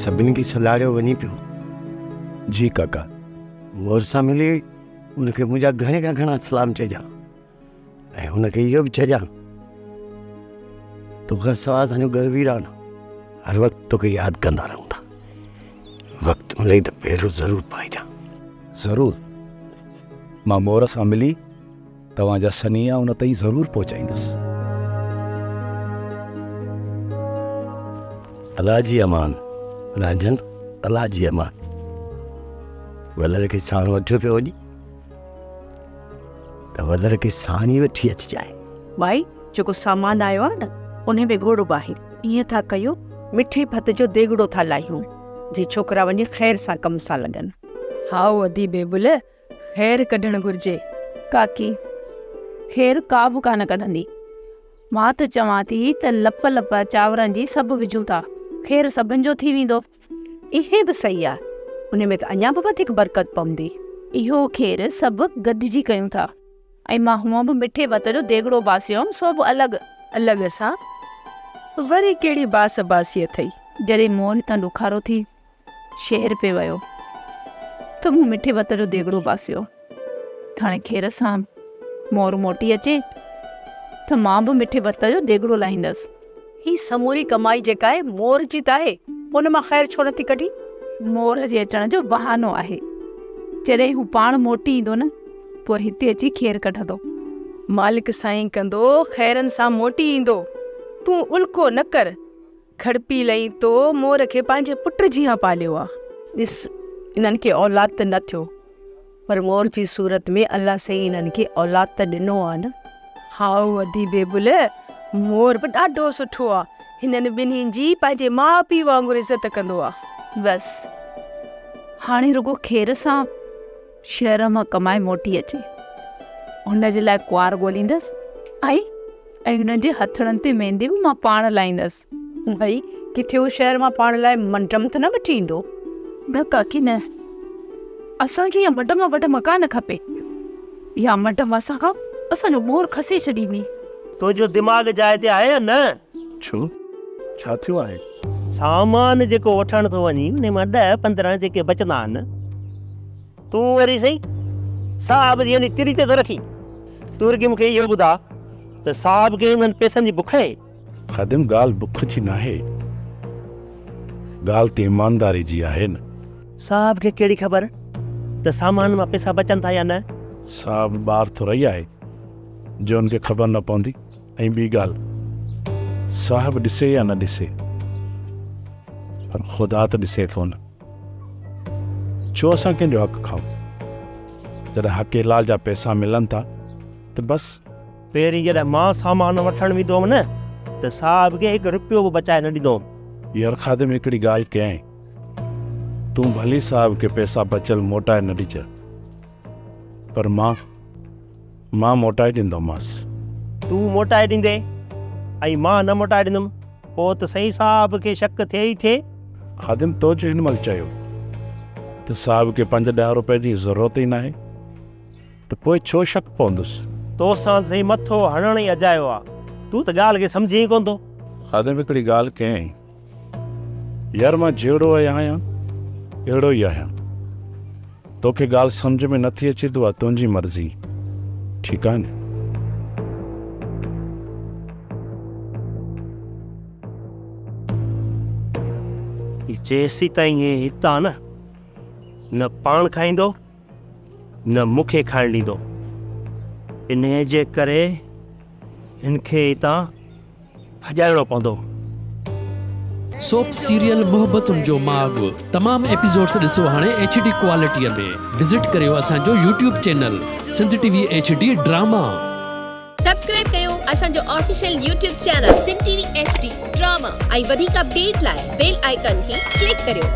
سڀني کي سلهاڙيو وڃين پيو. جي ڪاڪا. مور سان ملي ان کي منهنجا گهڻي کان گهڻا سلام چئجان ۽ هن کي اهو به چئجان توکان سواء اسان جو گهر ويران هر وقت توکي ياد ڪندا رهون ٿا. وقت ملئي ته پيرو ضرور پائجان. ضرور. مان مور سان ملي توهان جا سنيها ان تائين ضرور پهچائيندس. الله جي امان رانجهن الله جي امان. ولر کي ساڻ وٺيو پيو وڃي ته ولر کي ساڻ ئي وٺي اچجانء. ڀائي جيڪو سامان آيو آهي نه انهي ۾ ڳڙ به آهي. ائين ٿا ڪيو مٺي ڀت جو ديڳڙو ٿا لاهيون جي ڇوڪرا وڃي خير سان ڪم سان لڳن. هائو ادي بيبل خير ڪڍڻ گهرجي. ڪاڪي، خير ڪا به ڪانه ڪڍندي. مان ته چوان ٿي ته لپ لپ چانورن جي سڀ وجهون ٿا، خير سڀن جو ٿي ويندو. اهي به صحيح آهي، ان ۾ ته اڃا به وڌيڪ برڪت پوندي. اهو خير سڀ گڏجي ڪيون ٿا ۽ مان هونء به مٺي ڀت جو ديڳڙو باسيو هيم سو به الڳ. الڳ سان وري ڪهڙي باس باسي اٿئي. جڏهن مور هتان ڏکارو ٿي شهر پئي ويو ته مون مٺي ڀت جو ديڳڙو باسيو. هاڻي خير سان مور موٽي اچي ته مان به مٺي ڀت جو ديڳڙو لاهيندس. هي سموري ڪمائي جيڪا آهي مور جي ته آهي، پوء ان مان خير ڇو نٿي ڪڍين؟ مور جي اچڻ جو بهانو آهي. جڏهن هو پاڻ موٽي ايندو نه پوء هتي اچي خير ڪڍندو. مالڪ سائين ڪندو خيرن سان موٽي ايندو. تون الڪو نه ڪر. کڙپي لئين تو مور کي پنهنجي پٽ جيان پاليو آ. ڏس انهن کي اولاد ته نه ٿيو پر مور جي صورت ۾ الله سائين انهن کي اولاد ته ڏنو آ نه. هائو ادي بيبل مور به ڏاڍو سٺو آ هنن ٻنهين جي پنهنجي ماء پيء وانگر عزت ڪندو آ. بس هاڻي رڳو خير سان شهر مان ڪمائي موٽي اچي هن جي لاء ڪنوار ڳوليندس ۽ ۽ هن جي هٿڙن تي ميندي به مان پاڻ لائيندس. ڀئي، ڪٿي هو شهر مان پاڻ لاء منڊم ته نه وٺي ايندو؟ نه ڪاڪي نه، اسان کي اها منڊم وڊم ڪانه کپي. اها منڊم اسان کان اسان جو مور کسي ڇڏيندي. تنهنجو دماغ جاء تي آهي يا نه؟ ڇو؟ ڇا ٿيو آهي؟ سامان جيڪو وٺڻ ٿو وڃين، انهي مان ڏهه 15 جيڪي بچندا آهن، تون وري سائين صاحب جي انهي تري تي ٿو رکين. تون رڳي مون کي اهو ٻڌاء ته صاحب کي انهن پئسن جي بک آهي؟ خادم ڳالهه بک جي ناهي، ڳالهه ته ايمانداري جي آهي نه. صاحب کي ڪهڙي خبر ته سامان مان پئسا بچن ٿا يا نه؟ صاحب ٻار ٿورئي آهي جو ان کي خبر نه پوندي ۽ ٻي ڳالهه صاحب ڏسي يا نه ڏسي پر خدا ته ڏسي ٿو نه. ڇو اسان ڪنهن جو حق کائون؟ جڏهن حق حلال جا پئسا ملن ٿا ته بس. پهرين جڏهن مان سامان وٺڻ ويندو هوم نه ته صاحب کي هڪ رپيو به بچائي نه ڏيندو هوم. يار خادم هڪڙي ڳالهه ڪيائين، تون ڀلي صاحب کي پئسا بچيل موٽائي نه ڏجان پر مان مان موٽائي ڏيندومانس. تون موٽائي ڏيندين ۽ مان نه موٽائي ڏيندم، پوء ته سائين صاحب کي شڪ ٿئي ئي ٿئي. خادم تو جو هن مهل چيو ته صاحب کي پنج ڏهه روپين جي ضرورت ئي ناهي ته پوء ڇو شڪ پوندس. توسان ته سائين مٿو هڻڻ ئي اجايو آ. تون ته ڳالهه کي سمجهين ئي ڪونه ٿو. خادم هڪڙي ڳالهه ڪيائين. يار مان جهڙو آهيان اهڙو ئي آهيان. توکي ڳالهه سمجهه ۾ نٿي اچي ته اها تنهنجي مرضي. ٺيڪ آهي نه؟ جيسيتائين هي هت آ نه، نه پاڻ کائيندو نه مون کي کائڻ ڏيندو. انهيء جي ڪري هن کي هتان ڀڄائڻو پوندو. سوپ سيريل محبتن جو ماڳ تمام ايپيسوڊس ڏسو هاڻي ايڇ ڊي ڪوالٽي ۾ وزٽ ڪريو اسان جو YouTube channel Sindh T V H D drama. Subscribe ڪيو اسان جو official YouTube channel Sindh T V H D drama ۽ وڌيڪ اپڊيٽ لاء بيل آئيڪان کي ڪلڪ ڪريو.